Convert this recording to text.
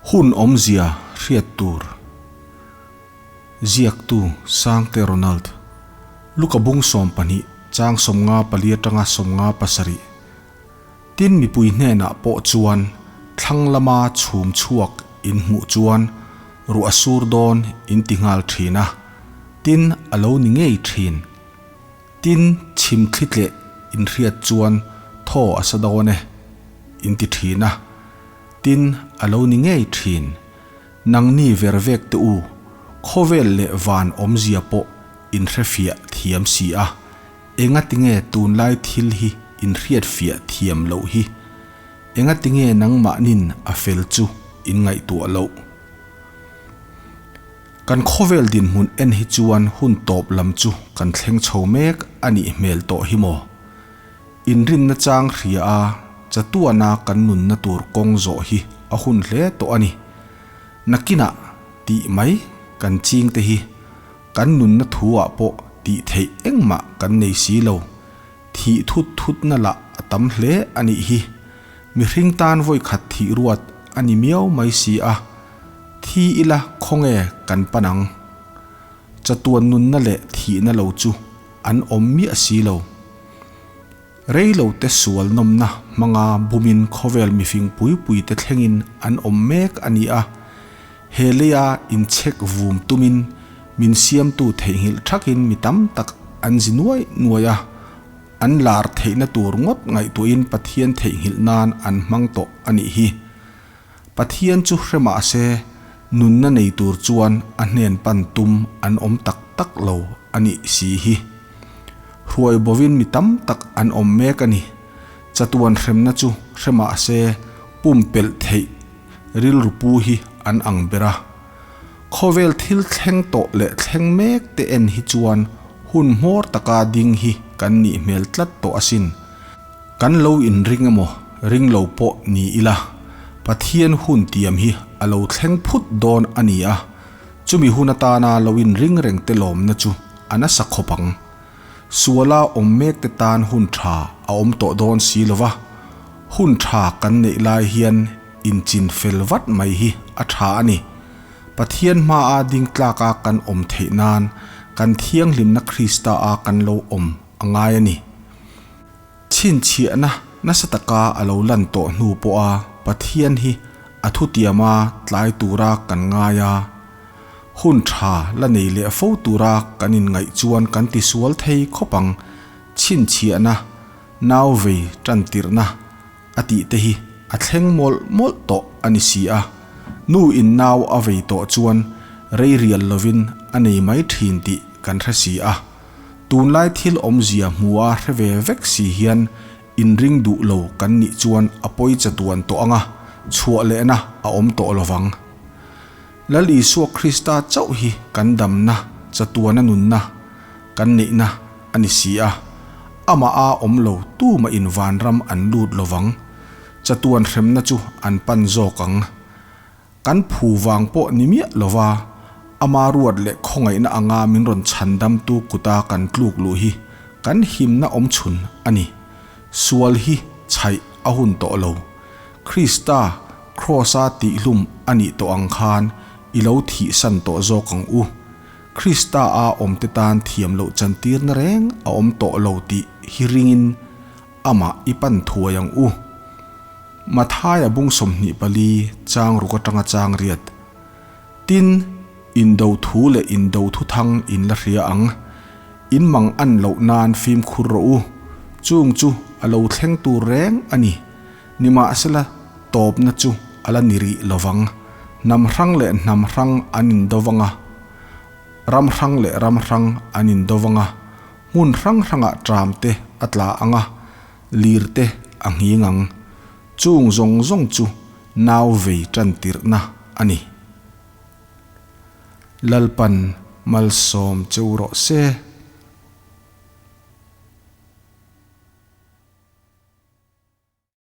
Hun awmzia hriat tur. Ziaktu, Sangte Ronald. Luka bung 12, chang 54 atanga 57. Tin mipui hnenah pawh chuan thlang lama chhum chhuak in hmuh chuan ruah a sur dawn in ti nghal thin a, tin a lo ni ngei thin. Tin chhim thli tleh in hriat chuan thaw a sa dawn e in ti thin a, tin a lo ni ngei thin. Nangni ver vek te u, khawvel leh van awmzia pawh in hrefiah thiam si a, Engatinge tunlai thil hi in hriatfiah thiam loh hi? Engatinge nangmahnin a fel chu in ngaihtuah loh? Kan khawvel dinhmun en hi chuan hun tawp lam chu kan thleng chho mek a nih hmel tawh hi maw? Inrinna chang hria a chatuana kan nunna tur kawng zawh hi a hun hle tawh a ni. Nakinah tih mai kan chingte hi Kan nunna thu-ah pawh tih theih engmah kan nei si lo. Thih thut thutna lah a tam hle a nih hi. Mihring tan vawikhat thih ruat a ni miau mai si a. Thi ila khawnge kan pan ang? Chatuan nunna leh thihna lo chu an awm miah si lo. Reilote sual nawmna hmanga bumin khawvel mifing pui puite thlengin an awm mek a ni a. He leia inchhek vum tumin min siamtu theihnghilh thakin mi tam tak an zi nuai nuai a, an lar theihna tur ngawt ngaihtuahin Pathian theihnghilh nan an hmang tawh a nih hi. Pathian chu hre mah se, nunna nei tur chuan a hnen pan tum an awm tak tak lo a nih si hi. Hruai bovin mi tam tak an awm mek a ni. Chatuan hremna chu hre mah se, pumpelh theih rilru pu hi an ang ber a. Khawvel thil thleng tawh leh thleng mek te en hi chuan hun hmawr taka ding hi kan nih hmel tlat tawh asin. Kan lo inring emaw ring lo pawh ni ila, Pathian hun tiam hi a lo thleng phut dawn a ni a, chumi hun atana lo inring reng te lawmna chu a nasa khawp ang. Suala awm mek te tan hun tha a awm tawh dawn si lo va, hun tha kan neih lai hian inchin fel vat mai hi a tha a ni. Pathian hmaa ding tlaka kan awm theih nan kan thianghlimna Krista a kan lo awm a ngai a ni. Chhinchhiahna nasa taka a lo lan tawh hnu pawha Pathian hi a thutiama tlai tura kan ngai a, hun tha la nei leh fo tura kan inngaih chuan kan tisual thei khawp ang. Chhinchhiahna, nau vei tantirhna a tih te hi a thleng mawlh mawlh tawh a ni si a, nu in nau a vei tawh chuan rei rial lovin a nei mai thin tih kan hre si a. Tunlai thil awmzia hmua hre ve vek si hian inring duh lo kan nih chuan a pawi chatuan tawh anga chhuah lehna a awm tawh lovang. Lal Isua Krista chauh hi kan damna, chatuana nunna kan neihna a ni si a, amah a awm lo tumah in vanram an lut lovang, chatuan hremna chu an pan zawk ang. Kan phu vang pawh ni miah lova, ama ruat leh khawngaihna anga min rawn chhandamtu kuta kan tluk luh hi kan himna awmchhun a ni. Sual hi chhaih a hun tawh lo. Krista Kraws-a tihhlum a nih tawh ang khan i lo thihsan tawh zawk ang u. Krista-a awmte tan thiam loh chantirna reng a awm tawh lo tih hi ringin amah i pan thuai ang u. Mathaia bung 24 chang ruk atanga chang riat. Tin, indo thu leh indo thuthang in la hria ang. In mang an loh nan fimkhur rawh u. Chung chu a lo thleng tur reng a ni. Nimahsela tawpna chu a la ni rih lovang. Hnam hrang leh hnam hrang an indo vang a, ram hrang leh ram hrang an indo vang a, hmun hrang hrangah tram te a tla ang a, Lir te a nghing ang. Chung zawng zawng chu nau vei tan tirhna a ni. Lalpan malsawm cheu rawh se.